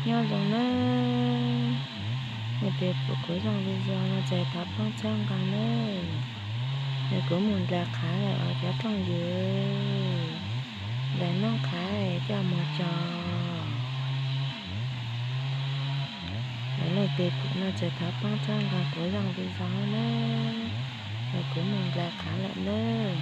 Nyob zoo nawb, leej twg pum kuv zaj video no ces thov pab txhawb nqa nawb. Kuv mus nplawm qhav lawm os cov phooj ywg, nplawm noob qhav coj mus tso. Leej twg pum no ces thov pab txhawb nqa kuv zaj video nawb. Kuv mus nplawm qhav lawm nawb.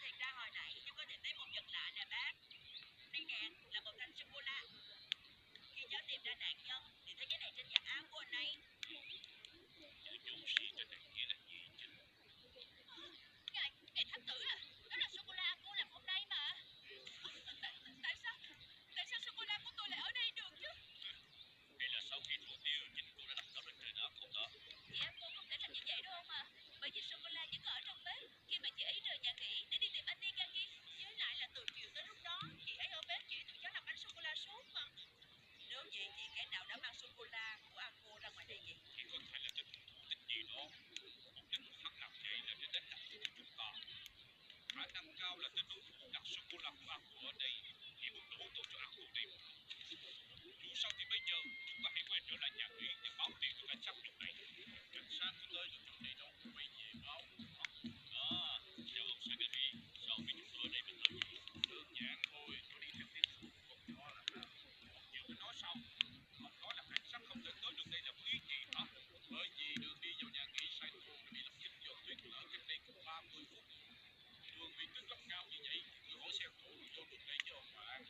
Thì ra hồi nãy chúng có thể thấy một vật lạ nè bác. Đây nè, là một thanh sô-cô-la. Khi cháu tìm ra nạn nhân thì thế giới này trên giặc áo của anh ấy. Chữ chủ sĩ trên này nghĩa là gì chứ? Ngài, ngài thám tử à, đó là sô-cô-la cô làm hôm nay mà. Tại, tại sao, tại sao sô-cô-la của tôi lại ở đây được chứ? Đây là sau khi thủ tiêu chính phủ đã đập đó lên trên áo không đó. Thì em cũng không thể làm như vậy được không ạ? Bởi vì sô-cô-la chỉ có ở trong bếp. Khi mà chị ấy rời nhà nghỉ để đi tìm anh Nikaki, với lại là từ chiều tới lúc đó, chị ấy ở bếp chỉ tự cháu làm bánh sô-cô-la suốt mà. Nếu vậy thì kẻ nào đã mang sô-cô-la của A cô ra ngoài đây vậy? Chỉ có thể là tên thủ lĩnh gì đó. Mục đích của Hắc Lạp Dây là để đánh đập chúng ta. Khả năng cao là tên đối thủ đặt sô-cô-la của A cô ở đây, chỉ muốn đổ tội cho A cô đi. Dù sao thì bây giờ chúng ta hãy quay trở lại nhà nghỉ để báo tin cho cảnh sát lúc này. Cảnh sát cứ tới trong này đó, quay về báo. À, chào ông Sagari, sao biết chúng tôi ở đây mà tới vậy? Đơn giản thôi, tôi đi theo tiếng suốt của con chó là Chiều tôi nói sau, ông nói là cảnh sát không thể tới được đây là có ý gì hả? Bởi vì đường đi vào nhà nghỉ Saito đã bị lập chỉnh dọn tuyến lỡ cách đây có ba mươi phút. Đường vì tuyến gấp cao như vậy, thử hỏi xe cộ đi vô đường đây chứ ông bạn.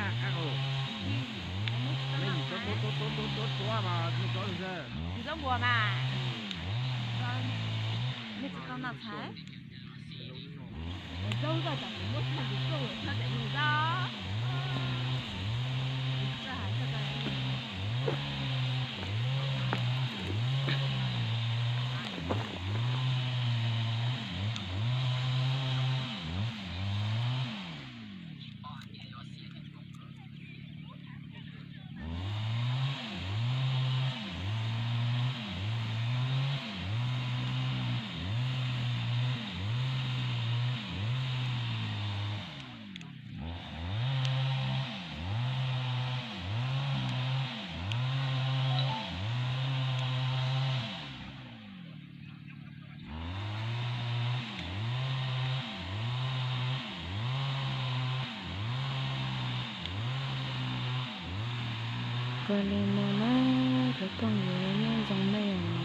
Tsis txhob npua mas, nej tsis tau noj txhais. Zaub zoj tsam kuv muab tag tus tuaj ua txhob txav yug zoj. Kawg li no na, cov rooj yuav nyob zoo nej.